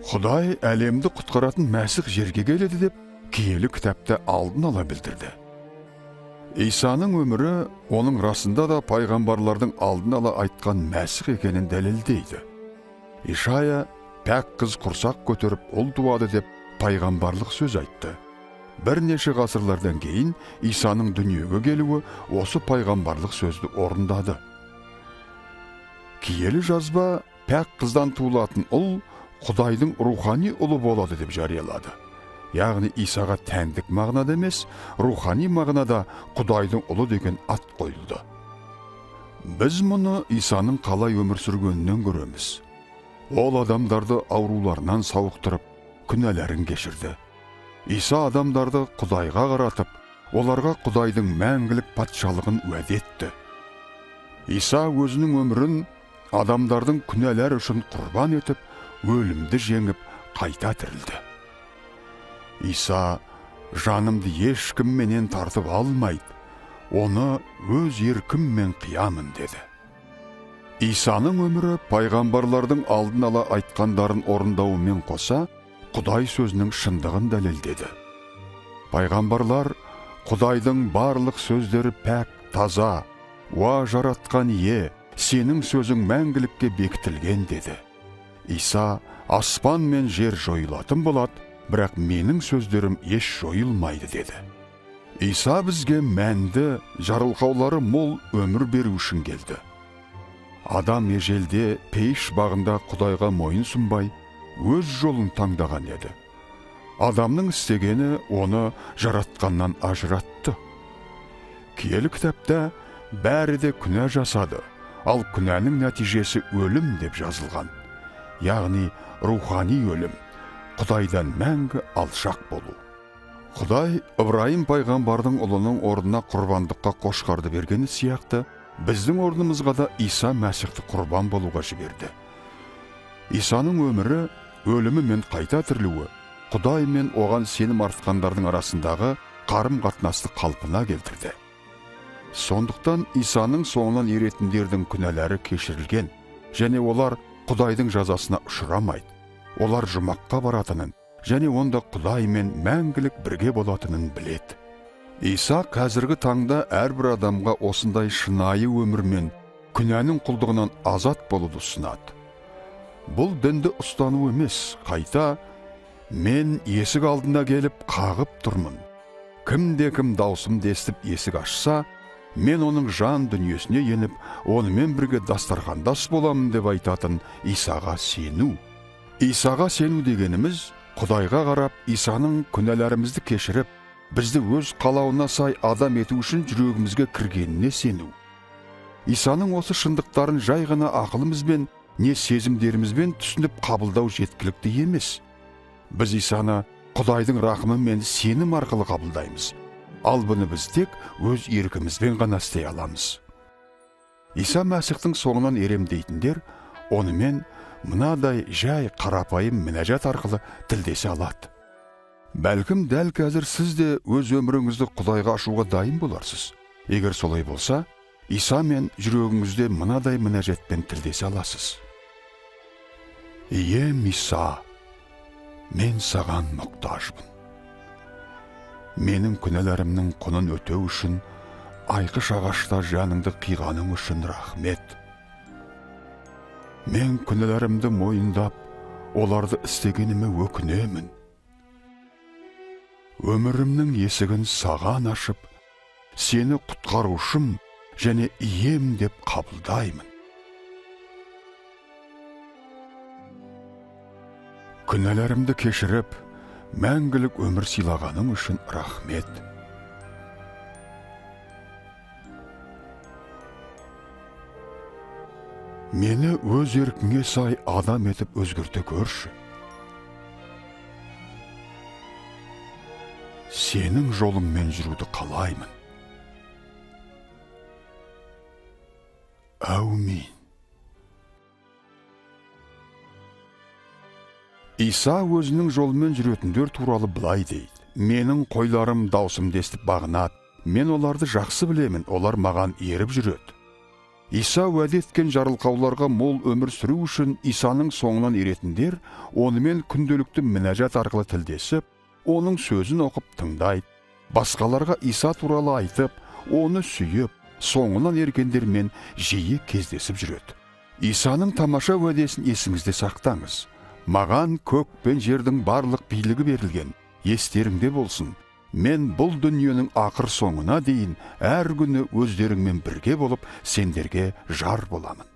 Құдай әлемді құтқаратын Мәсіх жерге келеді деп киелі кітапта алдын ала білдірді. Исаның өмірі оның расында да пайғамбарлардың алдын ала айтқан Мәсіх екенін дәлелдейді. Ишая пәк қыз құрсақ көтеріп ұл туады деп пайғамбарлық сөз айтты. Бірнеше ғасырлардан кейін Исаның дүниеге келуі осы пайғамбарлық сөзді орындады. Киелі жазба пәк қыздан туылатын ұл Құдайдың рухани ұлы болады деп жариялады. Яғни Исаға тәндік мағынада емес, рухани мағынада Құдайдың ұлы деген ат қойылды. Біз мұны Исаның қалай өмір сүргенінен көреміз. Ол адамдарды ауруларынан сауықтырып, күнәләрін кешірді. Иса адамдарды Құдайға қаратып, оларға Құдайдың мәңгілік патшалығын уәде етті. Иса өзінің өмірін адамдардың күнәлері үшін құрбан етіп, өлімді жеңіп қайта тірілді. Иса жанымды ешкім менен тартып алмайды, оны өз еркіммен қиямын деді. Исаның өмірі пайғамбарлардың алдын ала айтқандарын орындауымен қоса, Құдай сөзінің шындығын дәлелдеді. Пайғамбарлар Құдайдың барлық сөздері пәк, таза, уа жаратқан ие, сенің сөзің мәңгілікке бекітілген деді. Иса аспан мен жер жойылатын болады, бірақ менің сөздерім еш жойылмайды деді. Иса бізге мәнді, жарылқаулары мол өмір беру үшін келді. Адам ежелде пейіш бағында Құдайға мойын сұнбай, өз жолын таңдаған еді. Адамның істегені оны жаратқаннан ажыратты. Киелі кітапта бәрі де күнә жасады, ал күнәнің нәтижесі өлім деп жазылған. Яғни рухани өлім, Құдайдан мәңгі алшақ болу. Құдай Ыбырайым пайғамбардың ұлының орнына құрбандыққа қошқарды бергені сияқты, біздің орнымызға да Иса Мәсіхті құрбан болуға жіберді. Исаның өмірі, өлімі мен қайта тірілуі, Құдай мен оған сенім артқандардың арасындағы қарым-қатынасты қалпына келтірді. Сондықтан Исаның соңынан еретіндердің күнәлары кешірілген, және олар Құдайдың жазасына ұшырамайды. Олар жұмаққа баратынын, және онда Құдай мен мәңгілік бірге болатынын біледі. Иса қазіргі таңда әрбір адамға осындай шынайы өмірмен күнәнің құлдығынан азат болуды ұсынады. Бұл дінді ұстану емес, қайта мен есік алдына келіп қағып тұрмын. Кімде кім даусымды естіп есік ашса, мен оның жан дүниесіне еніп, онымен бірге дастархандас боламын деп айтатын Исаға сену. Исаға сену дегеніміз, Құдайға қарап, Исаның күнәларымызды кешіріп, бізді өз қалауына сай адам ету үшін жүрегімізге кіргеніне сену. Исаның осы шындықтарын жай ғана ақылымызбен, не сезімдерімізбен түсініп қабылдау жеткілікті емес. Біз Исаны Құдайдың рахымы мен сенім арқылы қабылдаймыз. Ал бұны біз тек өз еркімізбен ғана істей аламыз. Иса Мәсіхтің соңынан ерем дейтіндер онымен мынадай жай қарапайым мінәжат арқылы тілдесе алады. Бәлкім дәл қазір сіз де өз өміріңізді Құдайға ашуға дайын боларсыз. Егер солай болса, Иса мен жүрегіңізде мынадай мінәжатпен тілдесе аласыз. Ием Иса, мен саған мұқтажбын. Менің күнәларымның құнын өтеу үшін айқыш ағашта жаныңды қиғаның үшін рахмет. Мен күнәларымды мойындап, оларды істегеніме өкінемін. Өмірімнің есігін саған ашып, сені құтқарушым және ием деп қабылдаймын. Күнәларымды кешіріп, мәңгілік өмір сыйлағаның үшін рахмет. Мені өз еркіңе сай адам етіп өзгерте көрші. Сенің жолыңмен жүруді қалаймын. Әумин. Иса өзінің жолымен жүретіндер туралы былай дейді. Менің қойларым даусымды естіп бағынады. Мен оларды жақсы білемін, олар маған еріп жүреді. Иса уәде еткен жарылқауларға мол өмір сүру үшін Исаның соңынан еретіндер онымен күнделікті мінәжат арқылы тілдесіп, оның сөзін оқып тыңдайды, басқаларға Иса туралы айтып, оны сүйіп, соңынан ергендермен жиі кездесіп жүреді. Исаның тамаша уәдесін есіңізде сақтаңыз. Маған көк пен жердің барлық билігі берілген. Естеріңде болсын. Мен бұл дүниенің ақыр соңына дейін әр күні өздеріңмен бірге болып, сендерге жар боламын.